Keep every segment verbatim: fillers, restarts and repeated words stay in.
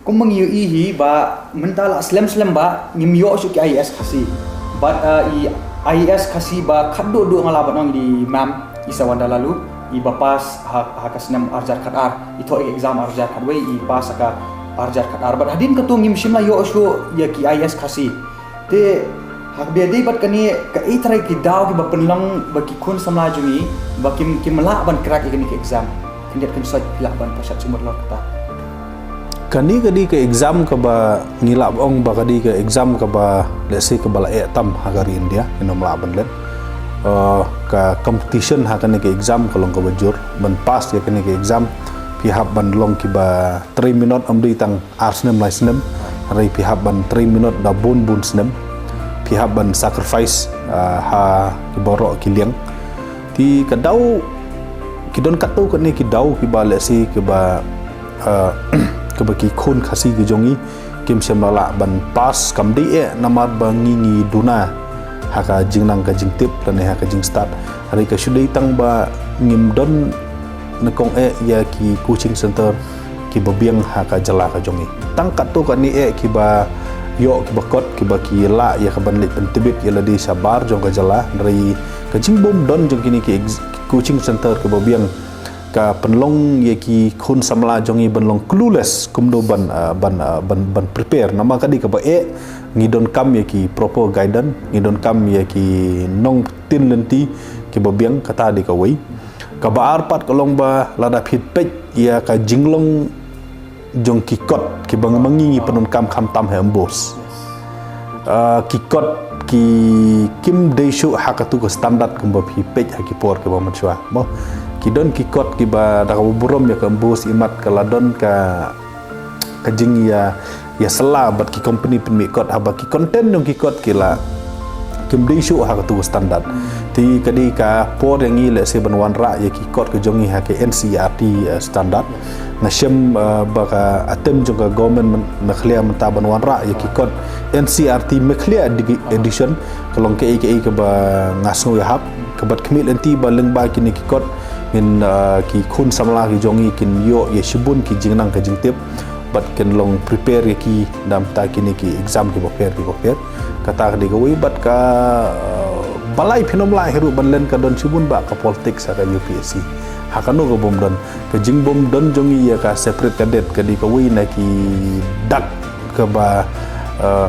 Kumba ngi ïohi hi ba mynta la slem slem ba ngim ïoh shuh ki I A S Khasi. Bad uh, i I A S Khasi ba khadduh duh nga lah ban ong i Ma'am Isawanda Laloo, i ba pass ha, ha ka snem arjar khatar, i thoh ïa ka exam arjar khatwei, i pass ha ka arjar khatar. Bad hadien katto ngim shym la ïoh shuh ïa ki I A S Khasi. Te haba ïadei bad kane, kaei trai ki daw kiba pynlong ba ki khun samla jong ngi ba kim, kim lah ban crack ïa kane ka exam? Khyndiat khynsoit phi lah ban pynshad sumut lor kata. Kane ka dei ka exam kaba ngi lah ong ba ka dei ka exam kaba, let's say, kaba la eh tam ha ka ri India, ngin ym lah ban let. Uh, ka competition ha kane ka exam ka long kaba jur. Ban pass ïa kane ka exam phi hap ban long kiba trei minot, ym dei tang ar snem lai snem, hynrei phi hap ban trei minot da bun bun snem, phi hap ban sacrifice uh, ha ki baroh ki liang. Te ka daw, ki don katto katne ki daw kiba, let's say, kiba uh, kiba ki khun Khasi ki jong ngi kim shym la lah ban pass, kam dei eh namar ba ngi, ngi duna ha ka jingnang ka jingtip lane ha ka jingstad, hynrei ka shu dei tang ba ngim don nyngkong eh ïa ki coaching center kiba biang ha ka jylla ka jong ngi. Tang katto katne eh kiba ïoh, kiba kot, kiba ki lah ïa ka ban leit pyntbit ïa lade shabar jong ka jylla, hynrei ka jingbym don jong kine ki ex-, coaching center kiba biang ka pynlong ïa ki khun samla jong ngi ban long clueless kumno ban, uh, ban, uh, ban, ban prepare. Namar ka dei kaba eh, ngi donkam ïa ki proper guidance, ngi donkam ïa ki nongtip lynti kiba biang, kata dei kawei. Kaba ar pat ka long ba lada phi peit ïa ka jinglong jong ki kot kiba ma ngi ngi pyndonkam khamtam ha MBOSE. Uh, ki kot ki kim dei shuh ha katu ka standard kumba phi peit ha ki por kiba mynshuwa. Mo, ki don ki kot kiba da kaba burom ïa ka MBOSE, imat ka la don ka, ka jingïa, ïa sala bad ki company pynmih kot, haba ki content jong ki kot ki la kim dei shuh ha katu ka standard. Te ka dei ka por ïa ngi, let's say, ban wanrah ïa ki kot ka jong ngi ha ka NCERT, uh, standard. Nga shem, uh, ba ka attempt jong ka government Meghalaya mynta ban wanrah ïa ki kot NCERT Meghalaya edi-, edition, ka long kaei kaei kaba nga sngew ïahap. Ka bad khmih lynti ba lyngba kine ki kot ngin, uh, ki khun samla ki jong ngi kin ïoh ïa shibun ki jingnang ka jingtip bad kin long prepare ïa ki namar kine ki exam kiba pher kiba pher. Kata ka dei kawei. Bad ka, uh, balei phin ym lah hi ruh ban len, ka don shibun ba ka politics ha ka UPSC. Ha kano ka bym don? Ka jingbym don jong ngi ïa ka separate cadet ka dei kawei na ki dak kaba, uh,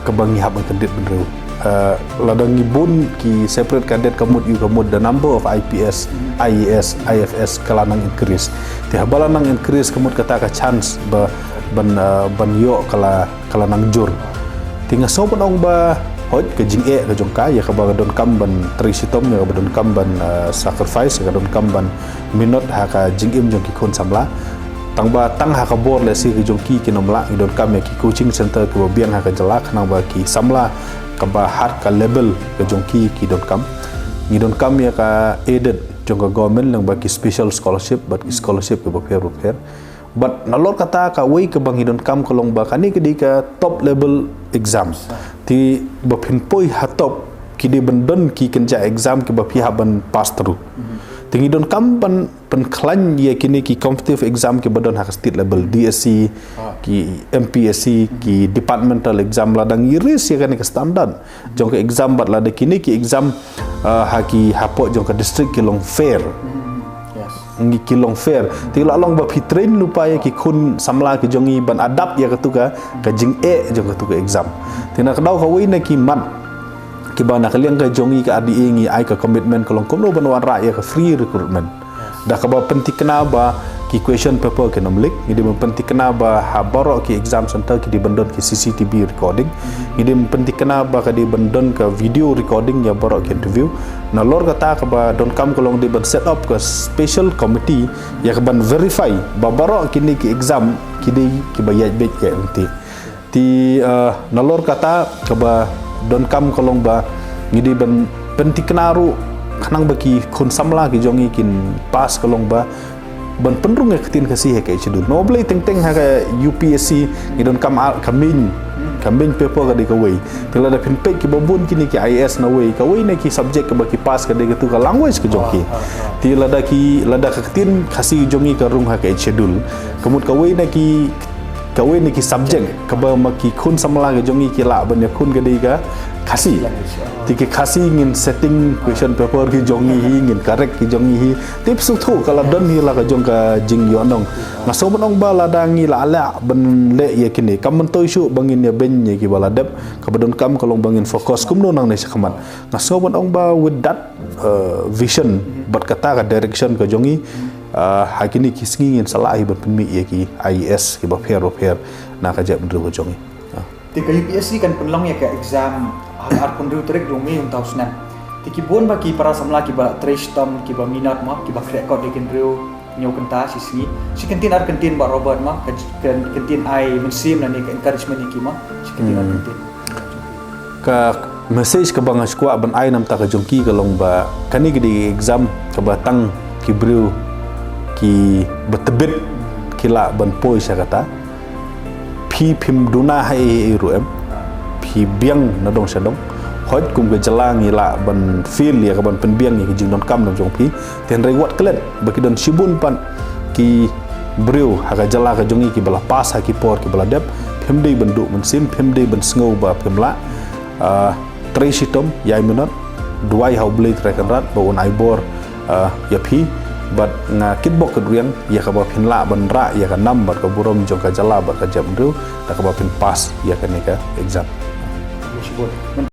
kaba ngi hap ban kyndit bynriew. Uh, lada ngi bun ki separate cadet, ka mut ïa ka mut the number of IPS, IAS, IFS ka la nang increase. Te haba la nang increase, ka mut kata ka chance ba ban, uh, ban ïoh ka la, ka la nang jur. Te nga sngew ban ong ba, hooid, ka jingeh ka jong ka, ïa kaba ka donkam ban trei shitom, ïa kaba donkam ban, uh, sacrifice, ïa ka donkam ban minot ha ka jingim jong ki khun samla. Tang ba tang ha ka bor lehse ka jong ki kin ym lah, ngi donkam ïa ki coaching center kiba biang ha ka jylla, khnang ba ki samla kaba hat ka level ka jong ki ki donkam. Ngi donkam ïa ka aided jong ka government lyngba ki special scholarship bad ki scholarship kiba pher ba pher. Bad nalor kata, kawei kaba ngi donkam ka long ba kane ka dei ka top level exam. Te ba phin poi ha top, ki dei ban don ki kynja exam kiba phi hap ban pass through. Te ngi donkam ban pynkhlaiñ ïa kine ki competitive exam kiba don ha ka state level, DSC, ki MPSC, ki departmental exam, lada ngi raise ïa kane ka standard jong ka exam, bad lada kine ki exam, uh, ha ki hapoh jong ka district ki long fair. Yes. Ngi ki long fair. Te la long ba phi train lypa ïa ki khun samla ki jong ngi ban adapt ïa katu ka, ka jingeh jong katu ka exam. Te na ka daw kawei na ki mat kiba na ka liang ka jong ngi ka RDA ngi ai ka commitment ka long kumno ban wanrah ïa ka free recruitment. Da kaba pynthikna ba ki question paper kin ym leak, ngi dei ban pynthikna ba ha baroh ki exam center ki dei ban don ki CCTV recording, ngi dei ban pynthikna ba ka dei ban don ka video recording ïa baroh ki interview. Nalor kata, kaba donkam ka long dei ban set up ka special committee ïa ka ban verify ba baroh kine ki exam ki dei kiba ïaid beit ïaid ryntih. Te, uh, nalor kata, kaba donkam ka long ba ngi dei ban pynthikna ruh khnang ba ki khun samla ki jong ngi kin pass ka long ba ban pynrung ïa ka ktien Khasi ha ka Eighth Schedule. Namar balei teng teng ha ka UPSC ngi donkam ar, ka main, ka main paper ka dei kawei. Te lada phin peit kiba bun kine ki IAS, na wei, kawei na ki subject kaba ki pass ka dei katu ka language ka jong ki. Te lada ki, lada ka ktien Khasi jong ngi ka rung ha ka Eighth Schedule, ka mut kawei na ki kawei na ki subject kaba ma ki khun samla ki jong ngi ki lah ban ïakhun ka dei ka Khasi. Te ki Khasi ngin setting question paper ki jong ngi hi, ngin correct ki jong ngi hi. Te phi sngewthuh ka la don hi la ka jong ka jingïohnong. Nga sngew ban ong ba lada ngi la lah ban leh ïa kine, kam myntoi shuh ba ngin ïa beiñ ïa kiba la dep, kaba donkam ka long ba ngin focus kumno nangne shakhmat. Nga sngew ban ong ba with that uh, vision bad kata ka direction ka jong ngi, uh, ha kine ki sngi ngin sa lah hi ban pynmih ïa ki I A S kiba pher ba pher na ka jaitbynriew ka jong ngi. Ah. Te ka U P S C kan pynlong ïa ka exam ha ka arphew hynriew tarik jong May mynta u snem. Te ki bun ba ki para samla kiba trei shitom, kiba minot mo, kiba khreh kot ïa ki hynriew hynñiew kynta shi sngi. Shi kyntien ar kyntien Bah Robert mo, ka j-, ka kyntien ai mynsiem lane ka encouragement ïa ki mo. Shi kyntien ar kyntien. Ka message kaba nga sngewkwah ban ai na bynta ka jong ki ka long ba kane ka dei ka exam kaba tang ki briew kiba tbit ki lah ban poi sha kata. Phi phim duna ha ei ei ruh em. Phi biang na dong sha dong. Hooid kum ka jylla ngi lah ban feel ïa ka ban pynbiang ïa ka jingdonkam na jong phi. Te hynrei wat klet ba ki don shibun pat ki briew ha ka jylla ka jong ngi kiba la pass ha ki por kiba la dep. Phim dei ban duh mynsiem, phim dei ban sngew ba phim lah. Ah, trei shitom, ïai minot, duwai ha U Blei Trai Kynrad ba un ai bor, ah, ïa phi, bad nga kitbok kitrwiang ïa kaba phin lah ban rah ïa ka nam bad ka burom jong ka jylla bad ka jaitbynriew da kaba phin pass ïa kane ka exam.